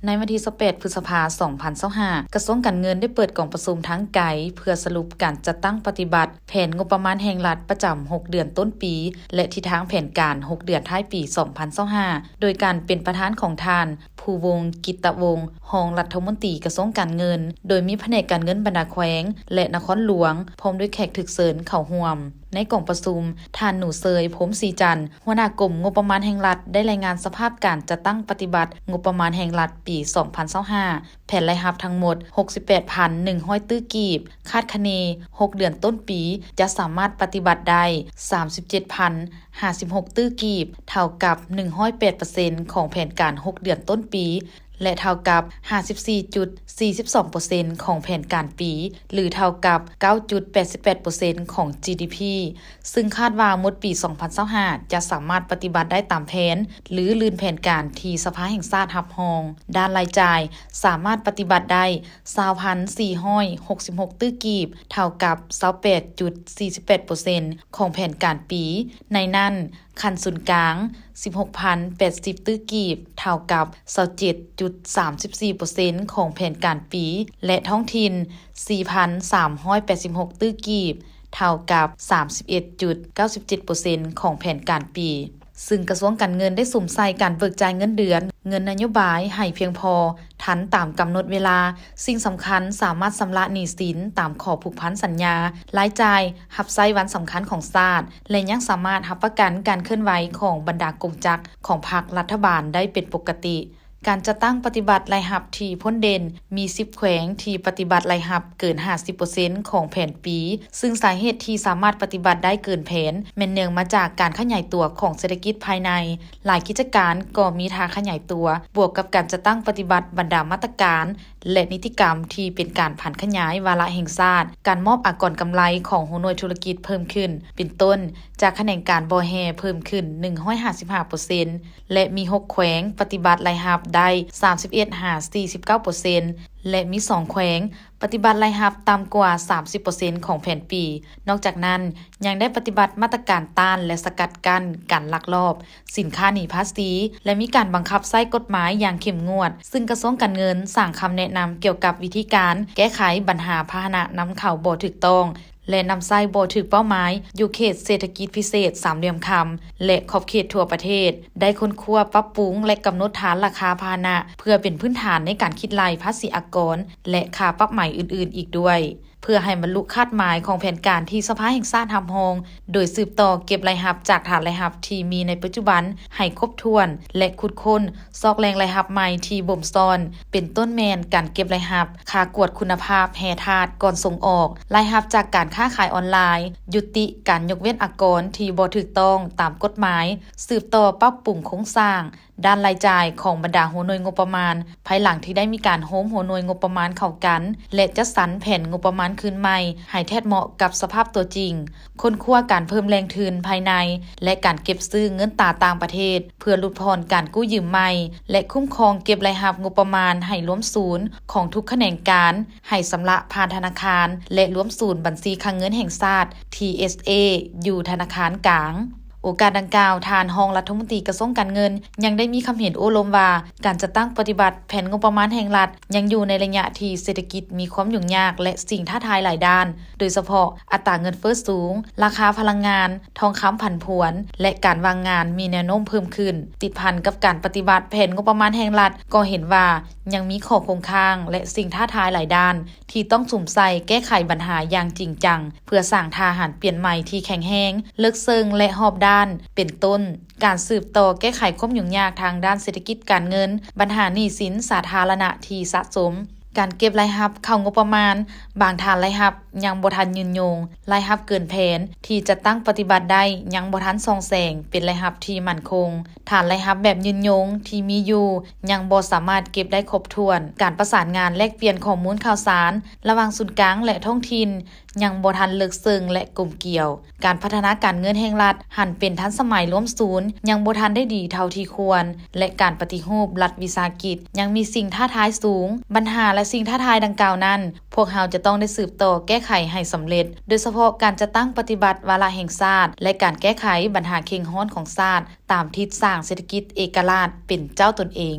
ໃນວັນທີຊາວແປດ ພຶດສະພາ ສອງພັນຊາວຫ້າ ກະຊວງການເງິນໄດ້ເປີດກອງປະຊຸມທາງໄກ ເພື່ອສະຫຼຸບການຈັດຕັ້ງປະຕິບັດແຜນງົບປະມານແຫ່ງລັດປະຈຳຫົກເດືອນຕົ້ນປີ ແລະ ທິດທາງແຜນການຫົກເດືອນທ້າຍປີ ສອງພັນຊາວຫ້າ ໂດຍການເປັນປະທານຂອງທ່ານ ພູວົງ ກິດຕະວົງ ຮອງລັດຖະມົນຕີກະຊວງການເງິນ, ໂດຍມີພະແນກການເງິນບັນດາແຂວງ ແລະ ນະຄອນຫຼວງ ພ້ອມດ້ວຍແຂກຖືກເຊີນເຂົ້າຮ່ວມ. ໃນກອງປະຊຸມ, ທ່ານ ໜູເຊີຍ ພົມສີຈັນ ຫົວໜ້າກົມງົບປະມານແຫ່ງລັດ ໄດ້ລາຍງານສະພາບການຈັດຕັ້ງປະຕິບັດງົບປະມານແຫ່ງລັດປີສອງພັນຊາວຫ້າ ແຜນລາຍຮັບທັງໝົດຫົກສິບແປດພັນໜຶ່ງຮ້ອຍຕື້ກີບ, ຄາດຄະເນຫົກເດືອນຕົ້ນປີຈະສາມາດປະຕິບັດໄດ້ສາມສິບເຈັດພັນຫ້າສິບຫົກຕື້ກີບ, ເທົ່າກັບໜຶ່ງຮ້ອຍແປດເປີເຊັນຂອງແຜນການຫົກເດືອນຕົ້ນປີ ແລະ ເທົ່າກັບຫ້າສິບສີ່ຈຸດສີ່ສິບສອງເປີເຊັນຂອງແຜນການປີ ຫຼື ເທົ່າກັບເກົ້າຈຸດແປດສິບແປດເປີເຊັນຂອງ ຈີດີພີ ຊຶ່ງຄາດວ່າໝົດປີສອງພັນຊາວຫ້າຈະສາມາດປະຕິບັດໄດ້ຕາມແຜນ ຫຼື ລື່ນແຜນການທີ່ສະພາແຫ່ງຊາດຮັບຮອງ. ດ້ານລາຍຈ່າຍສາມາດປະຕິບັດໄດ້ຊາວພັນສີ່ຮ້ອຍຫົກສິບຫົກຕື້ກີບ, ເທົ່າກັບຊາວແປດຈຸດສີ່ສິບແປດເປີເຊັນຂອງແຜນການປີ, ໃນນັ້ນ ຂັ້ນສູນກາງສິບຫົກພັນແປດສິບຕື້ກີບ, ເທົ່າກັບຊາວເຈັດຈຸດສາມສິບສີ່ເປີເຊັນຂອງແຜນການປີ ແລະ ທ້ອງຖິ່ນສີ່ພັນສາມຮ້ອຍແປດສິບຫົກຕື້ກີບ, ເທົ່າກັບສາມສິບເອັດຈຸດເກົ້າສິບເຈັດເປີເຊັນຂອງແຜນການປີ. ຊຶ່ງກະຊວງການເງິນໄດ້ສຸມໃສ່ການເບີກຈ່າຍເງິນເດືອນ, ເງິນນະໂຍບາຍໃຫ້ພຽງພໍ, ທັນຕາມກຳນົດເວລາ, ສິ່ງສຳຄັນສາມາດຊຳລະໜີ້ສິນຕາມຂໍ້ຜູກພັນສັນຍາ, ລາຍຈ່າຍຮັບໃຊ້ວັນສຳຄັນຂອງຊາດ ແລະ ຍັງສາມາດຮັບປະກັນການເຄື່ອນໄຫວຂອງບັນດາກົງຈັກຂອງພັກລັດຖະບານໄດ້ເປັນປົກກະຕິ. ການຈັດຕັ້ງປະຕິບັດລາຍຮັບທີ່ພົ້ນເດັ່ນ ມີສິບແຂວງທີ່ປະຕິບັດລາຍຮັບເກີນຫ້າສິບເປີເຊັນຂອງແຜນປີ, ຊຶ່ງສາເຫດທີ່ສາມາດປະຕິບັດໄດ້ເກີນແຜນ ແມ່ນເນື່ອງມາຈາກການຂະຫຍາຍຕົວຂອງເສດຖະກິດພາຍໃນ, ຫຼາຍກິດຈະການກໍມີທ່າຂະຫຍາຍຕົວ, ບວກກັບການຈັດຕັ້ງປະຕິບັດບັນດາມາດຕະການ ແລະ ນິຕິກຳທີ່ເປັນການຜັນຂະຫຍາຍວາລະແຫ່ງຊາດ, ການມອບອາກອນກຳໄລຂອງຫົວໜ່ວຍທຸລະກິດເພີ່ມຂຶ້ນ, ເປັນຕົ້ນ ຈາກຂະແໜງການບໍ່ແຮ່ເພີ່ມຂຶ້ນໜຶ່ງຮ້ອຍຫ້າສິບຫ້າເປີເຊັນ ແລະ ມີຫົກແຂວງປະຕິບັດລາຍຮັບໄດ້ສາມສິບເອັດຫາສີ່ສິບເກົ້າເປີເຊັນ ແລະ ມີສອງແຂວງປະຕິບັດລາຍຮັບຕ່ຳກວ່າສາມສິບເປີເຊັນຂອງແຜນປີ. ນອກຈາກນັ້ນ, ຍັງໄດ້ປະຕິບັດມາດຕະການຕ້ານ ແລະ ສະກັດກັ້ນການລັກລອບ ສິນຄ້າໜີພາສີ ແລະ ມີການບັງຄັບໃຊ້ກົດໝາຍຢ່າງເຂັ້ມງວດ, ຊຶ່ງກະຊວງການເງິນສ້າງຄຳແນະນຳກ່ຽວກັບວິທີການແກ້ໄຂບັນຫາພາຫະນະນຳເຂົ້າບໍ່ຖືກຕ້ອງ ແລະ ນຳໃຊ້ບໍ່ຖືກເປົ້າໝາຍຢູ່ເຂດເສດຖະກິດພິເສດສາມຫຼ່ຽມຄຳ ແລະ ຂອບເຂດທົ່ວປະເທດ, ໄດ້ຄົ້ນຄວ້າ, ປັບປຸງ ແລະ ກຳນົດຖານລາຄາພາຫະນະ ເພື່ອເປັນພື້ນຖານໃນການຄິດໄລ່ພາສີອາກອນ ແລະ ຄ່າປັບໃໝອື່ນໆອີກດ້ວຍ. ເພື່ອໃຫ້ບັນລຸຄາດໝາຍຂອງແຜນການທີ່ສະພາແຫ່ງຊາດຮັບຮອງ, ໂດຍສືບຕໍ່ເກັບລາຍຮັບຈາກຖານລາຍຮັບທີ່ມີໃນປັດຈຸບັນໃຫ້ຄົບຖ້ວນ ແລະ ຂຸດຄົ້ນຊອກແຫຼ່ງລາຍຮັບໃໝ່ທີ່ບົ່ມຊ້ອນ, ເປັນຕົ້ນແມ່ນການເກັບລາຍຮັບຄ່າກວດຄຸນນະພາບແຮ່ທາດກ່ອນສົ່ງອອກ, ລາຍຮັບຈາກການຄ້າຂາຍອອນລາຍ, ຍຸຕິການຍົກເວັ້ນອາກອນທີ່ບໍ່ຖືກຕ້ອງຕາມກົດໝາຍ, ສືບຕໍ່ປັບປຸງໂຄງສ້າງ ດ້ານລາຍຈ່າຍຂອງບັນດາຫົວໜ່ວຍງົບປະມານ ພາຍຫຼັງທີ່ໄດ້ມີການໂຮມຫົວໜ່ວຍງົບປະມານເຂົ້າກັນ ແລະ ຈັດສັນແຜນງົບປະມານຄືນໃໝ່ໃຫ້ແທດເໝາະກັບສະພາບຕົວຈິງ, ຄົ້ນຄວ້າການເພີ່ມແຫຼ່ງທຶນພາຍໃນ ແລະ ການເກັບຊື້ເງິນຕາຕ່າງປະເທດ ເພື່ອຫຼຸດຜ່ອນການກູ້ຢືມໃໝ່ ແລະ ຄຸ້ມຄອງເກັບລາຍຮັບງົບປະມານໃຫ້ລວມສູນຂອງທຸກຂະແໜງການ ໃຫ້ຊຳລະຜ່ານທະນາຄານ ແລະ ລວມສູນບັນຊີຄັງເງິນແຫ່ງຊາດ ທີເອສເອ ຢູ່ທະນາຄານກາງ. ໂອກາດດັ່ງກ່າວ, ທ່ານຮອງລັດຖະມົນຕີກະຊວງການເງິນ ຍັງໄດ້ມີຄຳເຫັນໂອ້ລົມວ່າ ການຈັດຕັ້ງປະຕິບັດແຜນງົບປະມານແຫ່ງລັດ ຍັງຢູ່ໃນໄລຍະທີ່ເສດຖະກິດມີຄວາມຫຍຸ້ງຍາກ ແລະ ສິ່ງທ້າທາຍຫຼາຍດ້ານ, ໂດຍສະເພາະອັດຕາເງິນເຟີ້ສູງ, ລາຄາພະລັງງານ, ທອງຄຳຜັນຜວນ ແລະ ການວ່າງງານມີແນວໂນ້ມເພີ່ມຂຶ້ນ. ຕິດພັນກັບການປະຕິບັດແຜນງົບປະມານແຫ່ງລັດ ກໍເຫັນວ່າຍັງມີຂໍ້ຄົງຄ້າງ ແລະ ສິ່ງທ້າທາຍຫຼາຍດ້ານ ທີ່ຕ້ອງສຸມໃສ່ແກ້ໄຂບັນຫາຢ່າງຈິງຈັງ ເພື່ອສ້າງທ່າຫັນປ່ຽນໃໝ່ທີ່ແຂງແຮງ, ເລິກເຊິ່ງ ແລະ ຮອບດ້ານ, ເປັນຕົ້ນ ການສືບຕໍ່ແກ້ໄຂຄວາມຫຍຸ້ງຍາກທາງດ້ານເສດຖະກິດການເງິນ, ບັນຫາໜີ້ສິນສາທາລະນະທີ່ສະສົມ, ການເກັບລາຍຮັບເຂົ້າງົບປະມານ, ບາງຖານລາຍຮັບຍັງບໍ່ທັນຍືນຍົງ, ລາຍຮັບເກີນແຜນທີ່ຈັດຕັ້ງປະຕິບັດໄດ້ຍັງບໍ່ທັນສ່ອງແສງເປັນລາຍຮັບທີ່ໝັ້ນຄົງ, ຖານລາຍຮັບແບບຍືນຍົງທີ່ມີຢູ່ຍັງບໍ່ສາມາດເກັບໄດ້ຄົບຖ້ວນ, ການປະສານງານແລກປ່ຽນຂໍ້ມູນຂ່າວສານລະຫວ່າງສູນກາງ ແລະ ທ້ອງຖິ່ນ ຍັງບໍ່ທັນເລິກເຊິ່ງ ແລະ ກົມກຽວ. ການພັດທະນາການເງິນແຫ່ງລັດຫັນເປັນທັນສະໄໝລວມສູນ ຍັງບໍ່ທັນໄດ້ດີເທົ່າທີ່ຄວນ ແລະ ການປະຕິຮູບລັດວິສາຫະກິດຍັງມີສິ່ງທ້າທາຍສູງ. ບັນຫາ ແລະ ສິ່ງທ້າທາຍດັ່ງກ່າວນັ້ນ ພວກເຮົາຈະຕ້ອງໄດ້ສືບຕໍ່ແກ້ໄຂໃຫ້ສຳເລັດ, ໂດຍສະເພາະການຈັດຕັ້ງປະຕິບັດວາລະແຫ່ງຊາດ ແລະ ການແກ້ໄຂບັນຫາເຄັ່ງຮ້ອນຂອງຊາດ ຕາມທິດສ້າງເສດຖະກິດເອກະລາດເປັນເຈົ້າຕົນເອງ.